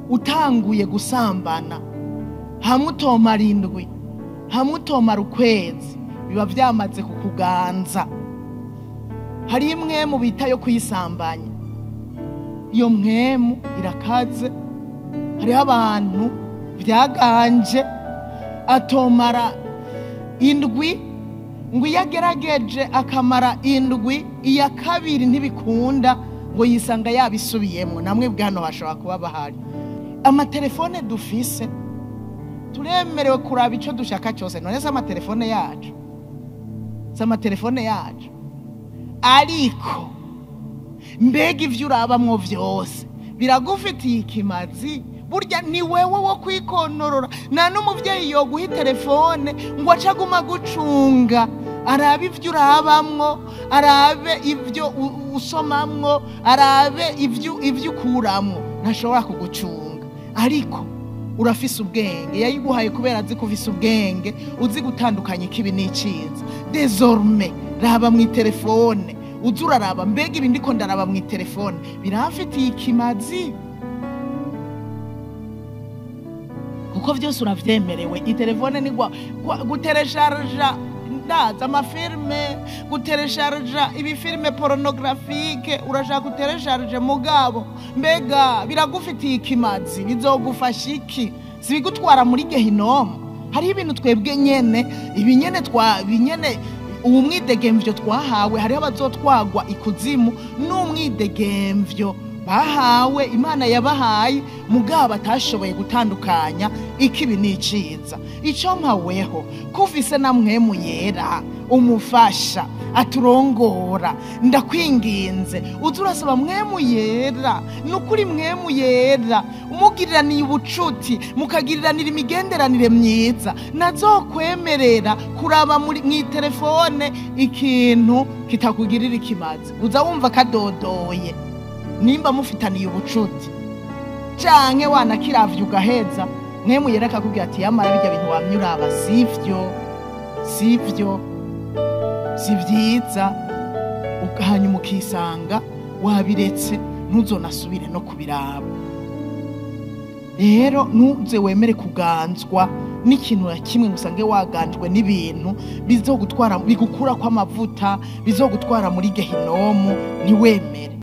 Utanguye gusambana hamwe utomara indwi, hamwe utomara ukwezi, biba vyamaze kukuganza. Hari imwemu bita yo kuyisambanya, iyo mwemu irakaze. Hariho abantu vyaganje atomara indwi, ngo iyo agerageje akamara indwi iya kabiri ntibikunda, ngo yisanga yabisubiyemwo. Namwe bwano bashobora kuba bahari. Amatelefone dufise turemerewe kuraba ico dushaka cyose. None se amatelefone yacu, se amatelefone yacu, ariko mbega ivyo urabamwo vyose biragufitiye ikimazi? Burya ni wewe wo kwikonorora. Nta n'umuvyeyi yoguha telefone ngo ace aguma gucunga, arabe ivyo urabamwo, arabe ivyo usomamwo, arabe ivyo ukuramwo. Ntashobora kugucunga, ariko urafise ubwenge. Yayiguhaye kubera azi ko ufise ubwenge, uzi gutandukanya ikibi n'iciza. Désormais raba mu telefone, uzi uraraba mbega ibi ndiko ndaraba mu telefone biramfitiye ikimazi? Kuko vyose uravyemerewe. Itelefone ni guteresharja ndaza amafilme, guteresharja ibifilme pornographique, urashaka guteresharje, mugabo mbega biragufitiye ikimazi? Bizogufasha iki? Sibigutwara muri gehinomu? Hariho ibintu twebwe nyene, ibi nyene twa binyene ubu mwidegemvyo twahawe. Hariho abazotwagwa ikuzimu n'umwidegemvyo bahawe, Imana yabahaye, mugabo batashoboye gutandukanya ikibi n'iciza. Ico mpaweho kufise na Mpwemu Yera umufasha aturongora, ndakwinginze uze urasaba Mpwemu Yera. Nukuri Mpwemu Yera umugiriraniye ubucuti, mukagiriranira imigenderanire myiza, nazokwemerera kuraba mw'itelefone ikintu kitakugirira ikimazi. Uza wumva kadodoye nimba mufitaniye ubucuti, canke wanakiravye ugaheza, Mpwemu Yera akakubwira ati yamara bijya bintu wamye uraba sivyo, sivyo, si vyiza. Hanyuma ukisanga wabiretse, ntuzonasubire no kubiraba. Rero ntuze wemere kuganzwa n'ikintu na kimwe, musange waganjwe n'ibintu bizogutwara, bigukura kw'amavuta, bizogutwara muri gehinomu. Ntiwemere.